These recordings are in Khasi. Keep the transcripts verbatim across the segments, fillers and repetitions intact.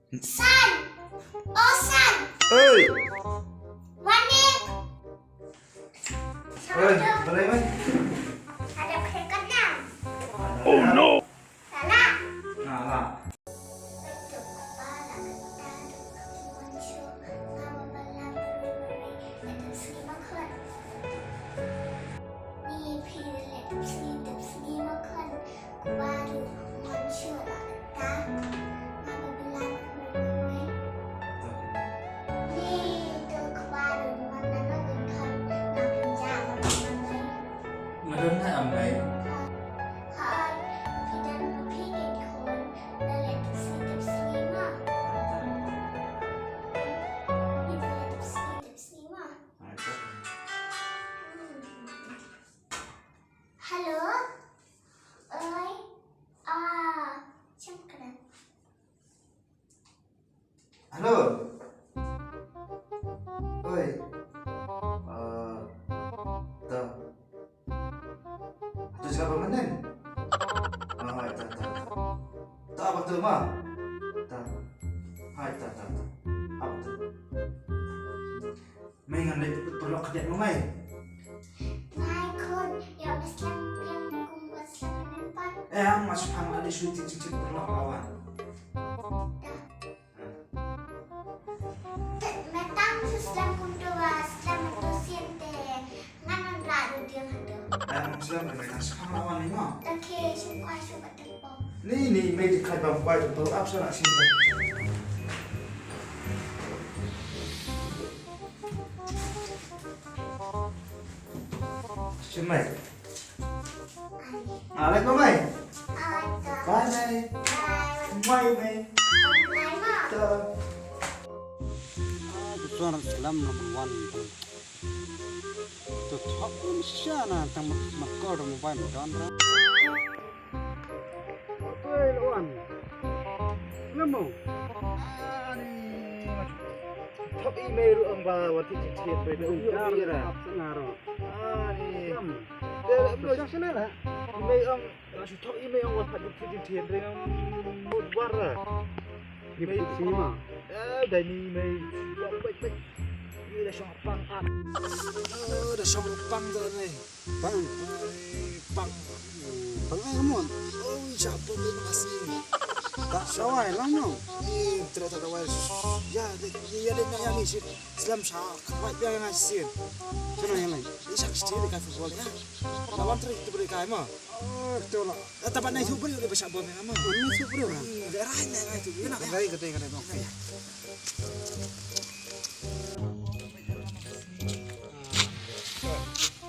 San! Oh, San! Oi! Wan ni! Oi, balei mai? Ada peringkat enam. Oh no! Salah. Salah. Ni phi leh tep sngi, tep sngi ma khun. Kba ruh mon shuh la kata. Nga ba bylla khun wei. Ni to kba ruh mon na no dun khun. Nga dun ja mon na wei. Nga dun na am wei. Ha, phi dun phi kin khun. Da leh tep sngi, tep sngi ma. Ni da leh tep sngi, tep sngi ma. Hello. Oi. Ah, shem kren. Hello. Oi. Ah, ta. Tu siapa menen? Ah, hai, ta, ta, ta. Ta apa tu, ma? Ta. Hai, ta, ta, ta. Apa tu? Mei ngan leit pynlok khyndiat mo mei. Nai khun, ïoh ka slem biang kum ka slem mynta. Eh, ang ma shu phang la dei shu tik tik tik pynlok la wan. Dah. Te, metang shu slem kum tu ba slem tu sien te. Ngan ngan la du diang tu. Eh, ang slem metang shu phang la wan ni mo. Okay, shu kwai shu ka tempo. Ni, ni, mei di kai bam kwai tu, tu, ap shu na sien te. Sien mei. Alek mo mei. Bye mei. Bye mei. Ta. Tuan salam number one. Tu thok pun shisha na tang mak kor mobile don ra. Oi, Luan. Lemo. Ani. Thok i mei ruh ong ba wat ti ti ti. Ani. Te la blo. Shisha shisha la. Mei ong, la shu thok i mei ong wat ti ti ti. Mut war. Ni put sima. Eh, dai ni mei. Baik baik. Ni da shong pang at. Eh, da shong pang da ni. Pang. Pang. Pang ai mon. Oh, ja pang ai mas ni. Ta shawai lang no. Ni tra ta dawai. Ya de ya de na ya ni sit. Slam sha. Kwai pia nga sit. Kena yang lain. Ni sak sti de ka football ya. Lawan tra itu beri kai ma. Oh, tu lah. Ta ba nai tu beri de ba sha bom ya ma. Nai tu beri. Ni da rai nai tu. Kena. Rai kata kata.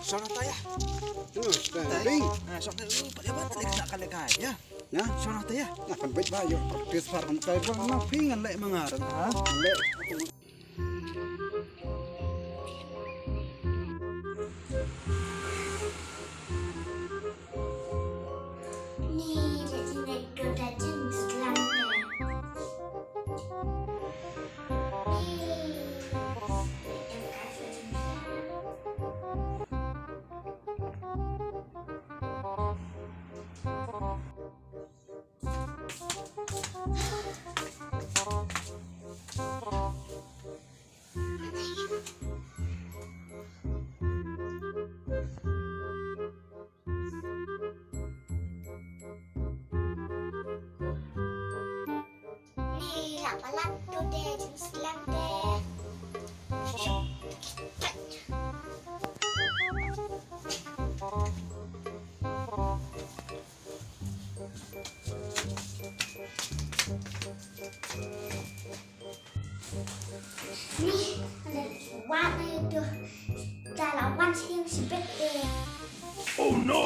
Shong na ta ya. Shong na ta. Bing. Ah, shong na ta. Pat ya, pat ya, kena kali kai ya. Ya. Shong na ta ya. Na kan bet ba yo. Practice par kan kai ba na ping le mangar. Ha? Le. Ni da jin da do da jin slam. Ni la palat tu de, jin slam de. Ni, wa na tu. Da la wan sing sibet de. Oh no!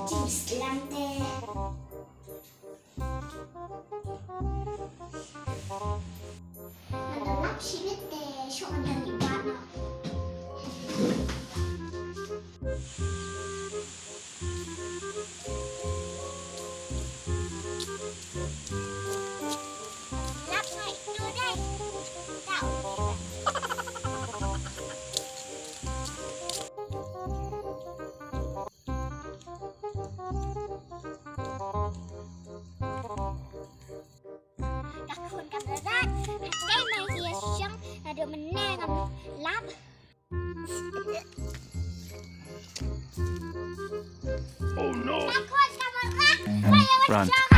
Jin slam de. Ngan da lap sibit te, shong ngan da libat noh. Lap ngai tu dei. Ta u libat. Ka khun Aduh, meneng am lap. Oh no! Takut sama rak. Ayo, Prank. Jong.